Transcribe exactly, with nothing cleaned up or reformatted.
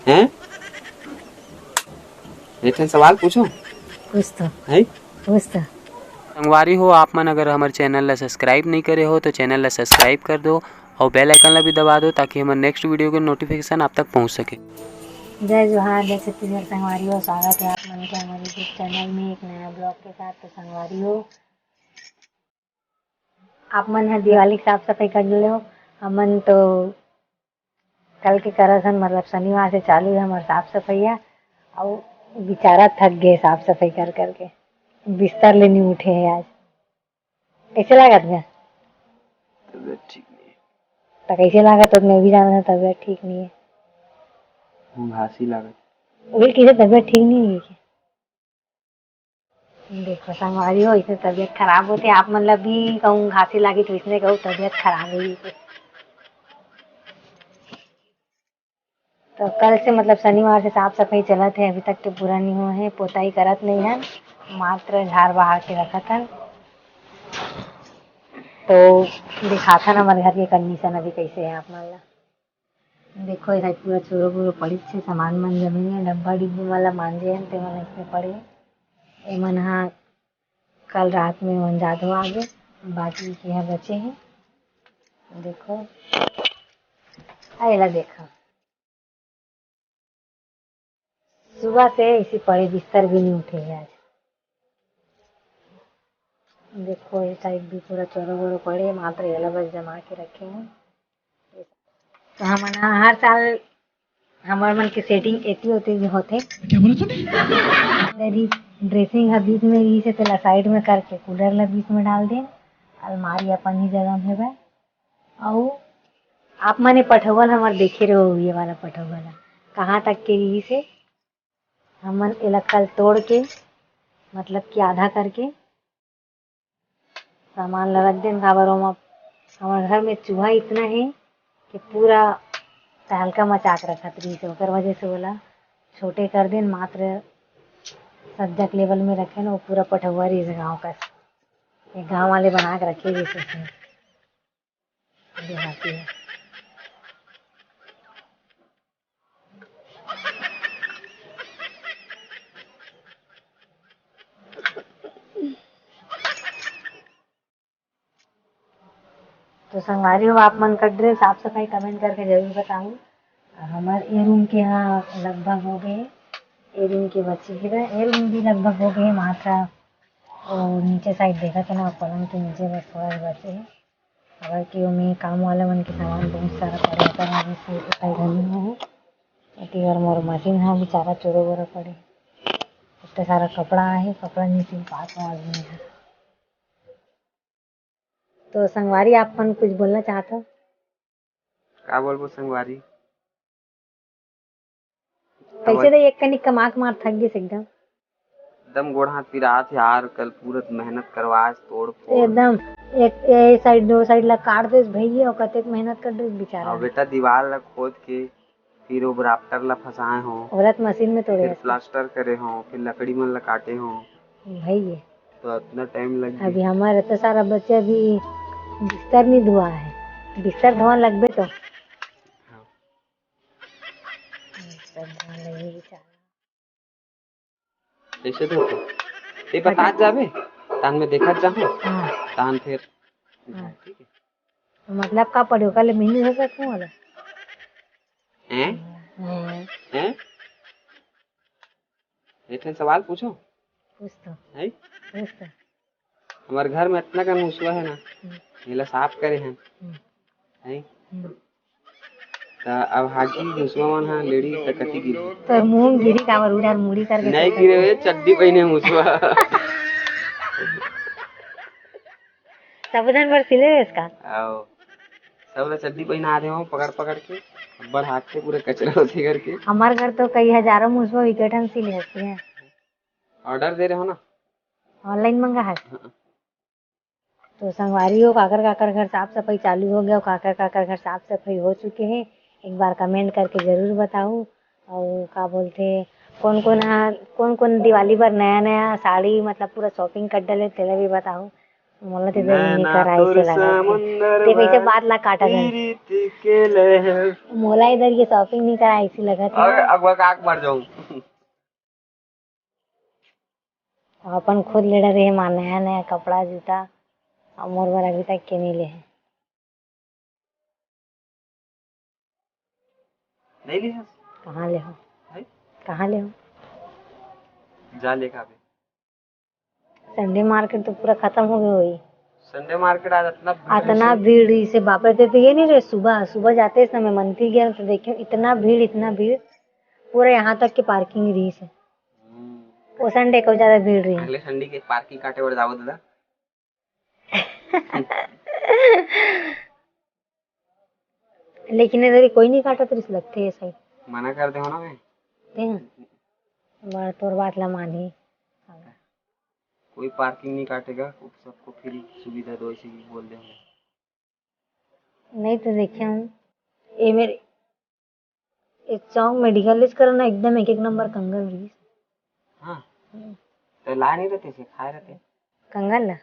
हैं? एक ठन सवाल पूछो। पूछ तो। हैं? पूछ तो। संगवारी हो, आप मन अगर हमर चैनल ला सब्सक्राइब नहीं करे हो तो चैनल ला सब्सक्राइब कर दो और बेल आइकन ला भी दबा दो, ताकि हमर नेक्स्ट वीडियो के नोटिफिकेशन आप तक पहुंच सके। जय जोहार, जय छत्तीसगढ़ संगवारी हो, स्वागत है आप मन के हमारे YouTube चैनल में एक नया ब्लॉग के साथ। तो संगवारी हो, आप मन ह दिवाली के साफ सफाई कर ले हो, हमन तो कल के करत हन, मतलब शनिवार से चालू है हमर साफ सफैया। अउ बेचारा थक गए साफ सफाई कर करके, बिस्तर ले नहीं उठे है आज। कैसे लागत गा? तबीयत ठीक नहीं है। तो कैसे लागत हो? मैं भी जानत हूँ तबीयत ठीक नहीं है। हूँ, घासी लागत। वही किसे तबीयत ठीक नहीं है क्या? देखो संगवारी हो, इसने तबीयत खराब होते, आप मन ला भी कहूँ घासी लागी तो इसने कहूँ तबीयत खराब होई। तो कल से मतलब शनिवार से साफ सफाई चलत है, अभी तक तो पूरा नहीं हुआ है, पोताई करत नहीं है, मात्र झाड़ बहार के रखत हन। तो दिखाथन हमर घर के कंडीशन अभी कैसे है आप मन ला। देखो, ये साइड पूरा चोरो बोरो पड़िस हे, सामान मन जमीन में, डब्बा डिब्बी मन ला मांजे हन, ते मन इसमें पड़े। एमन हा कल रात में मन जादो आगे, बाकी के हा बचे हे। देखो, आ एला देखा, सुबह से इसी पड़े, बिस्तर भी नहीं उठे है आज। देखो, ये साइड भी पूरा चोरो बोरो पड़े, मात्र एला बस जमा के रखे हैं। तो हमन ह हर साल हमर मन के सेटिंग एती ओती भी होथे। क्या बोला तूने? मेरी ड्रेसिंग ह बीच में रहिस हे, तेला साइड में करके कूलर ला बीच में डाल देन, अलमारी अपन ही जगह में हेवय। अउ आप मन ये पठौवल हमर देखे रहो, ये वाला पठौवल ह कहाँ तक के रहिस हे। हमन एला कल तोड़ के, मतलब कि आधा करके सामान ला रख देन, काबर ओमा हमर घर में चूहा इतना हे कि पूरा तहलका मचा के रखत रहिस हे, ओकर वजह से ओला छोटे कर देन, मात्र सज्जक लेवल में रखेन, वो पूरा पठौवा रहिस हे गाँव कस, एक गाँव वाले बना के रखे रहिस हे उसने, देहाती हे। तो संगवारी हो, आप मन कर डरे साफ सफाई, कमेंट करके जरूर बताहू। हमर ए रूम के हा लगभग हो गए, ए रूम के बची गिरा, ए रूम भी लगभग हो गए। मात्र वो नीचे साइड देखा था ना, पलंग के नीचे बस थोड़ा ही बचे है। अगर कि ओमे काम वाला मन के सामान बहुत सारा पड़े, ओकर वजह से उठाई घनी हो है। एती बर मोर मशीन हा बेचारा चोरो बोरा पड़े। इतना सारा कपड़ा आहे, कपड़ा नहीं सिल पात हूँ आज मैं। तो संगवारी, आप मन कुछ बोलना चाहत हो? का बोलबो संगवारी? कैसे दे एक कनिक कमा के मार थक गिस एकदम। एकदम गोड़ हाथ पिरात हे यार, कल पूरा मेहनत करवास, तोड़ फोड़। एकदम एक, ए साइड, दो साइड ला काट देस भैया, और कतेक मेहनत कर देस बेचारा। हाँ बेटा, दीवार ला खोद के फिर वो राफ्टर ला फंसाए हो, औरत मशीन में तोड़े फिर रहते। प्लास्टर करे हो, फिर लकड़ी मन ला काटे हो। भाई ये तो इतना टाइम लग अभी गया। हमारे तो सारा बच्चा भी बिस्तर नहीं धुआ है, बिस्तर धोआ लगबे तो। हाँ। बिस्तर धोआ लगबे बेचारा। कैसे धोते? ते बता जाबे, तान में देखत जाहूँ, हाँ। तान फिर हाँ। ठीक है। तो मतलब का पड़े, ओकर ले मेहंदी हो सकूँ वाला? हैं? हैं? हैं? एक ठन सवाल पूछो। पूछ तो। हैं? पूछ तो। हमारे घर में इतना कन मुसवा है ना, हम्म। एला साफ करे हैं। हम्म। हैं? हम्म। त अब हागी मुसवा मन हा लेड़ी त कति गिरी? तो मुंह गिरी काबर उड़ार मुड़ी करके नहीं गिरे, चड्डी पहिने मुसवा। सबधन बर सिले इसका। आओ। सब ला चड्डी पहिना दे हो पकड़ पकड़ के, अब्बड़ हाथ से पूरा कचरा होते करके। हमार घर तो कई हजारों मुसवा विकेट हम सिले हंसते हैं। ऑर्डर दे रहे हो ना? ऑनलाइन मंगा है। हाँ। तो संगवारी हो, काकर काकर घर साफ सफाई चालू हो गया, काकर काकर घर साफ सफाई हो चुके हैं, एक बार कमेंट करके जरूर बताओ। और का बोलते, कौन कौन हा, कौन कौन दिवाली पर नया नया साड़ी, मतलब पूरा शॉपिंग कर डले, तेला भी बताओ। मोला तो इधर नैना निकर आइसे तोर लगत हे। समुंदर ते कैसे बार बात ला काटा जाए? प्रीत के लहर। मोला इधर ये shopping नहीं करा ऐसी लगत हे। अरे अगवा का आँख मर जाऊं। अपन खुद ले डरे हे माँ नया नया कपड़ा जूता, और मोर बर अभी तक के नहीं ले हे। नहीं ली हस? कहाँ ले हो? है? कहाँ ले हो? जा लेके आबे। Sunday market तो पूरा खत्म हो गए होई। Sunday market आज इतना भीड़ अतना से भीड़ रहिसे, बाप रे, ते तो ये नहीं रहे, सुबह, सुबह जाते समय मन थी गया तो देखे, इतना भीड़, इतना भीड़, पूरा यहाँ तक के parking रहिसे। हम्म। वो Sunday को ज्यादा भीड़ रही। अगले Sunday के parking काटे बर जाओ दादा। लेकिन इधर कोई नहीं काटत रहिस लगथे ये side। मना कर दे हो ना मैं। ते हैं? बड़ तोर बात ला मानी। कोई parking नहीं काटेगा, सबको free सुविधा दो, ऐसे ही बोल दे हमें। नहीं तो देखे हूँ, ये मेरे, ये चौक में डिगलिस करना एकदम एक, एक नंबर कंगन रहिस। हाँ। हम्म। तो ला नहीं रहते से, खाए रहते। कंगन ला?